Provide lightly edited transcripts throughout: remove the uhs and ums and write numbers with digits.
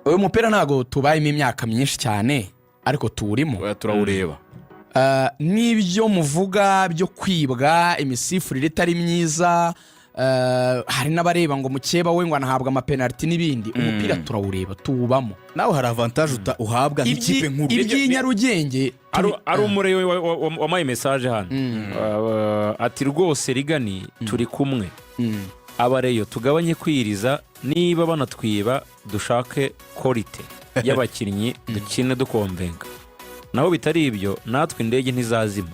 Uyu mupira ntabwo tubayemo imyaka myinshi cyane, ariko tuwurimo. Oya, turawureba. N'ibyo muvuga byo kwibwa, imisifurire itari myiza, hari n'abareba ngo mukeba we ngo anahabwa amapenaliti n'ibindi, umupira turawureba, tuwubamo. Nawe hari avantage uhabwa nk'ikipe nkuru. Iby'i Nyarugenge Ari umurebe wampaye message hano, ati: "Rwose rigani turi kumwe, abareyo tugabanye kwiriza, niba banatwiba dushake qualité y'abakinnyi, dukine dukomvenga, naho bitari ibyo natwe indege ntizazima,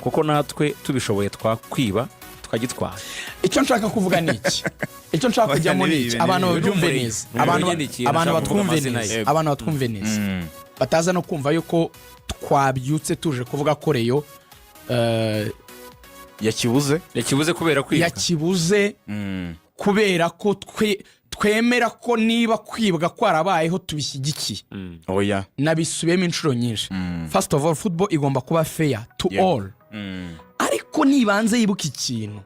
kuko natwe tubishoboye twakwiba tukagitwara." Icyo nshaka kuvuga ni iki, icyo nshaka kujyamo ni iki, abantu babyumve neza, abantu Nshaka kuvuga batwumve amazina neza, ye. abantu batwumve neza, bataza no kumva yuko twabyutse tuje kuvuga ko Rayon yakibuze. Yakibuze kubera kwibwa. Yakibuze kubera ko twe twemera ko niba kwibwa kwarabayeho tubishyigikiye. Oya. Nabisubiyemo inshuro nyinshi. First of all, football igomba kuba fair to all, ariko nibanze yibuka ikintu.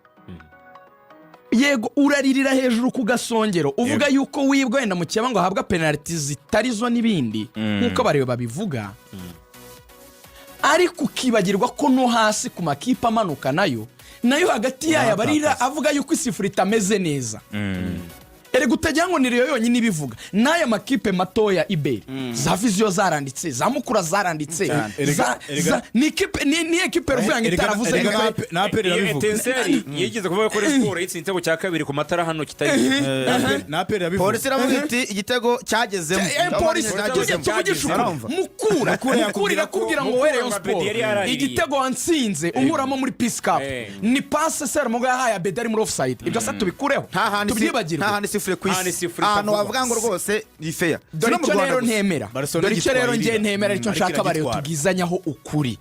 Yego, uraririra hejuru ku gasongero uvuga yuko wibwa, wenda mukeba ngo ahabwa penaliti zitari zo n'ibindi, nk'uko abareba babivuga, ariko ukibagirwa ko no hasi ku makipe amanuka nayo hagati yayo abarira avuga yuko isifuri itameze neza. Erega utagira ngo ni Rayon yonyine ibivuga, n'aya makipe matoya iberi, za Vision zaranditse, za Mukura zaranditse, ni ekipe ruvuga ngo itaravuze Erega yuko na APR Iyo irabivuga. Etincelles yigeze kuvuga ko Rayon Sports yitsinze igitego cya kabiri ku matara hano kitari Na APR irabivuga. Polisi iravuga iti igitego cyagezemo. Polisi, tujye Cyagezemo. tuvugishe ukuri. Urumva? Mukura, Mukura irakubwira ngo Mukura we Rayon ngo Abedi Sport yari yaraririye. igitego wansinze unkuramo muri Peace Cup ni passe Serumogo yahaye Abedi ari muri offside. Ibyo se tubikureho? Nta hantu Tubyibagirwe? Nta hantu isifure ku Nta hantu isi, isifure ahantu itavugwa. wavuga ngo rwose ni fair. Dore Si no mu icyo Rwanda rero gusa. ntemera. Barcelona Dore icyo rero igitwara ngiye iriya. ntemera, aricyo Ariko nshaka bareba iragitwara. tubwizanyaho ukuri.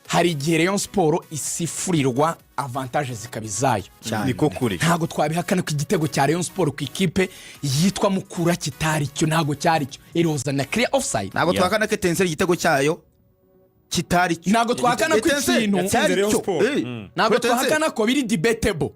Hari igihe Rayon Sport isifurirwa avantage zikaba izayo. Niko kuri. Ntabwo twabihakana ko igitego cya Rayon Sport ku ikipe yitwa Mukura kitari cyo, ntabwo cyari cyo, iroza na clear offside. Ntabwo twahakana ko Etincelles igitego cyayo kitari cyo. Ntabwo twahakana ko Etincelles ikintu cyari Rayon cyo. Sport. Ntabwo Etincelles. twahakana ko biri debatable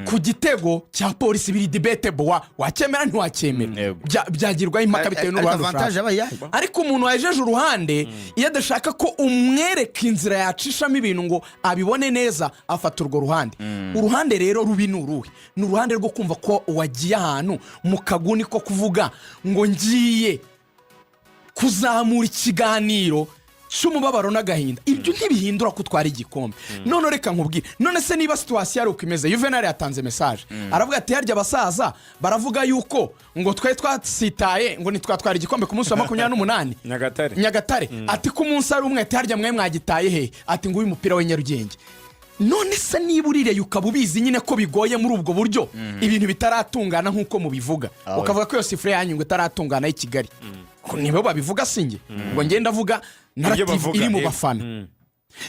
ku gitego cya Polisi, biri debatable, wacyemera ntiwacyemera. Byagirwaho impaka bitewe Ariko n'uruhande avantage ushaka. yabaye iyayo. Ariko umuntu wajeje uruhande, iyo adashaka ko umwereka inzira yacishamo ibintu ngo abibone neza, afata urwo ruhande. Uruhande rero rubi ni uruhe? Ni uruhande rwo kumva ko wagiye ahantu mu kaguni ko kuvuga ngo ngiye kuzamura ikiganiro cy'umubabaro n'agahinda. Ibyo ntibihindura ko utwara igikombe. None reka nkubwire, none se niba situation ari uko imeze, Juvenal yatanze message aravuga ati: "Harya abasaza baravuga yuko ngo twe twasitaye, ngo ntitwatwara igikombe ku munsi wa 28 Nyagatare. Nyagatare." Ati ko umunsi ari umwe, ati: "Harya mwe mwagitaye he?" Ati: "Nguyu umupira wa Nyarugenge." None se niba urireye ukaba ubizi nyine ko bigoye muri ubwo buryo, ibintu bitaratungana nk'uko mubivuga, ukavuga ko iyo sifure yanyu ngo itaratungana y'i Kigali, ko nibo babivuga sinjye, ngo ngende avuga narrative Bavuga, iri mu yego. bafana.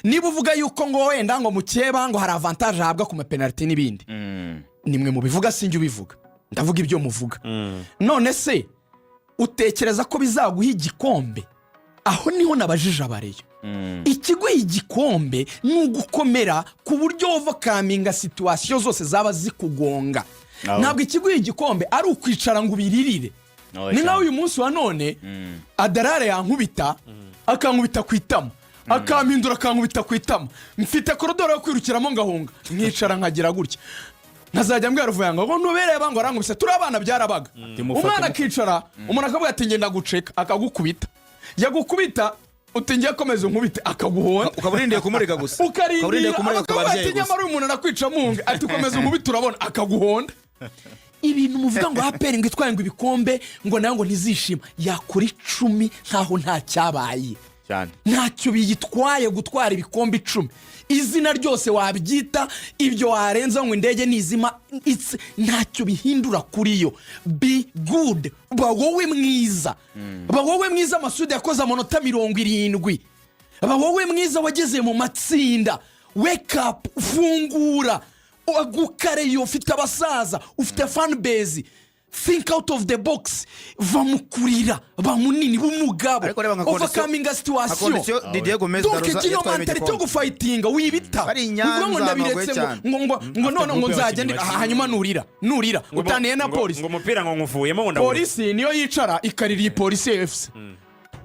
Niba uvuga yuko ngo wenda ngo mukeba ngo hari avantage ahabwa ku mapenaliti n'ibindi, nimwe mubivuga, sinjye ubivuga, ndavuga ibyo muvuga. None se utekereza ko bizaguha igikombe? Aho niho nabajije abareyo. Ikiguha igikombe ni ugukomera ku buryo wovercominga situation zose zaba zikugonga. Ntabwo ikiguha igikombe ari ukwicara ngo ubiririre. Ni nkaho uyu munsi wa none adarare yankubita, akankubita ku itama, akampindura, akankubita ku itama, mfite corridor yo kwirukiramo ngahunga, nkicara nkagira gutya, nkazajya mbwira Ruvuyanga ngo ntubereye ngo arankubise. Turi abana, byarabaga. Umwana akicara, umuntu akavuga ati: "Ngenda guceka," akagukubita, yagukubita uti: "Ngiye komeza unkubite," akaguhonda. Ukaba urindiye kumurega gusa. Ukaba urindiye Ukarindira kumurega ku akavuga ati: babyeyi gusa. "Nyamara uyu muntu arakwica munge," ati: "Komeza unkubite urabona," akaguhonda. Ibintu muvuga ngo APR ngo itwaye ngo ibikombe, ngo nayo ngo ntizishima, yakora 10 nkaho nta cyabaye. Cyane. Ntacyo biyitwaye gutwara ibikombe 10, izina ryose wabyita ibyo warenza ngo indege nizima, ntacyo bihindura kuri yo. Be good, ba wowe mwiza, ba wowe mwiza. Masudi yakoze amanota 70. Ba wowe mwiza wageze mu matsinda. Wake up, fungura, agukareyo. Ufite abasaza, ufite fanbase. Think out of the box, va mu kurira, ba munini b'umugabo, Ariko reba nka condition- overcoming nka situation. condition Didier Gomez Donc Daroza kino yatwayemo mentalité yo igikombe. gufightinga wibita Bari i uvuga ngo Nyanza, ndabiretse, amagoye ngo ngo ngo ngo none ngo groupe nzajya y'abakinnyi bake. Hanyuma nurira utaniye na polisi. Ngo umupira ngo nkuvuyemo, ngo ndawureka. Polisi niyo yicara ikarira iyi Polisi FC,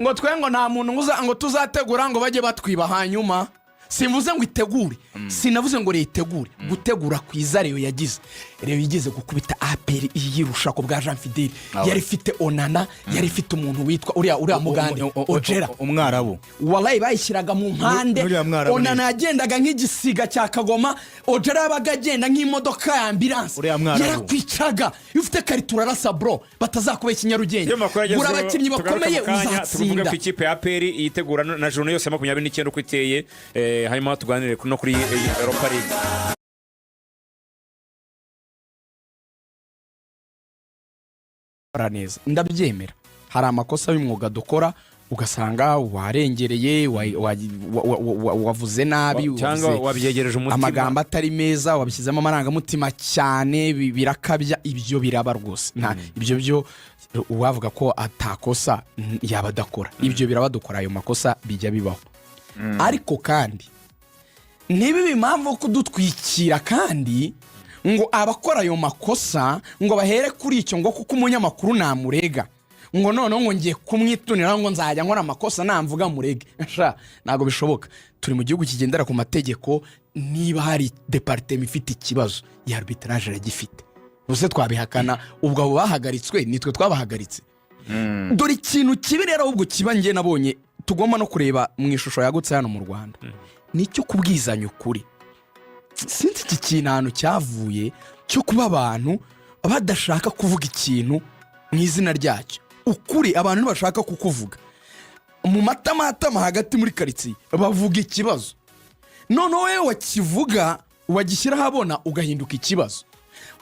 ngo twe ngo nta muntu ngo tuzategura ngo bajye batwiba. Hanyuma simvuze ngo itegure, sinavuze ngo leta itegure. Gutegura kwiza Rayon yagize, Rayon yigeze gukubita APR iyirusha ku bwa Jean Fidele, yari ifite Onana, yari ifite umuntu witwa uriya Mugande Ojera. Umwarabu. Wallahi bayishyiraga mu mpande. N'uriya mwarabu. Onana yagendaga nk'igisiga cya kagoma, Ojera yabaga agenda nk'imodoka ya ambulance. Uriya mwarabu. Yarakwicaga. Iyo ufite karita urarasa, bro, batazakubeshya. Nyarugenge Iyo makuru agezweho, gura abakinnyi tugaruke bakomeye, mu kanya, tuvuge uzatsinda. ku ikipe ya APR yitegura na journée yose ya 29 uko iteye, hanyuma tuganire no kuri Europa League. Gukora neza ndabyemera, hari amakosa y'umwuga dukora, ugasanga warengereye, wavuze nabi, cyangwa wavuze wabyegereje umutima, amagambo atari meza, wabishyizemo amarangamutima cyane, birakabya. Ibyo biraba rwose. Nta ibyo byo uwavuga ko atakosa yaba adakora. Ibyo biraba, dukora ayo makosa, bijya bibaho. Ariko kandi ntibibe impamvu yo kudutwikira, kandi ngo abakora ayo makosa ngo bahere kuri icyo, ngo kuko umunyamakuru namurega, ngo noneho ngo ngiye kumwitunira, ngo nzajya nkora amakosa namvuga murege. Sha, ntabwo bishoboka. Turi mu gihugu kigendera ku mategeko. Niba hari département ifite ikibazo ya arbitrage, iragifite. Ubuse twabihakana? Ubwo abo bahagaritswe nitwe twabahagaritse? Dore ikintu kibi rero ahubwo kiba, njye nabonye tugomba no kureba mu ishusho yagutse hano mu Rwanda, ni icyo kubwizanya ukuri. Sinzi iki kintu ahantu cyavuye cyo kuba abantu badashaka kuvuga ikintu mu izina ryacyo. Ukuri abantu ntibashaka kukuvuga. Mu matamatama hagati muri karitsiye bavuga ikibazo, noneho wowe wakivuga, wagishyira ahabona, ugahinduka ikibazo.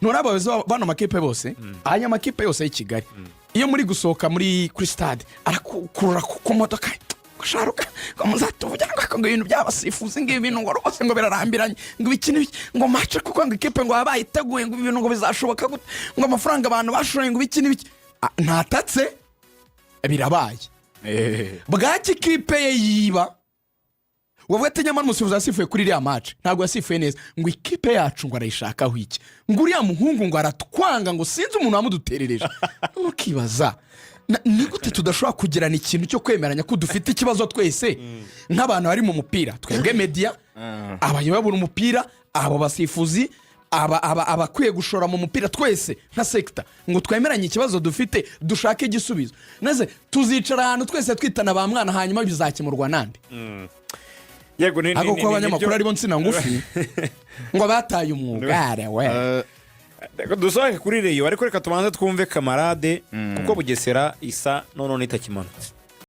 None abayobozi bano makipe bose, aya makipe yose y'i Kigali, iyo muri gusohoka muri kuri stade, arakurura ku modoka ngo sharuka, ngo muzatuvugira ngo ibintu by'abasifuzi, ngo ibintu ngo rwose ngo birarambiranye, ngo ibiki n'ibiki, ngo match kuko ngo ikipe ngo baba bayiteguye, ngo ibintu ngo bizashoboka gute, ngo amafaranga abantu bashoye, ngo ibiki n'ibiki. Ah, ntatatse birabaye bwaki ikipe ye yiba, wavuga ati nyamara umusifuzi yasifuye kuri iriya match ntabwo yasifuye neza, ngo ikipe yacu ngo arayishakaho iki, ngo uriya muhungu ngo aratwanga, ngo sinzi umuntu wamuduterereje. Ukibaza ni gute tudashobora kugirana ikintu cyo kwemeranya ko dufite ikibazo twese nk'abantu bari mu mupira, twebwe media, abayobora umupira, abo basifuzi, abakwiye gushora mu mupira, twese nka secteur, ngo twemeranye ikibazo dufite, dushake igisubizo. Maze tuzicara ahantu twese twitana ba mwana, hanyuma bizakemurwa nande? Yego, ni Ariko ko abanyamakuru aribo nsina ngufi, ngo bataye umwuga are we. Reka dusohoke kuri Rayon, ariko reka tubanze twumve Kamarade, kuko Bugesera isa none itakimanutse.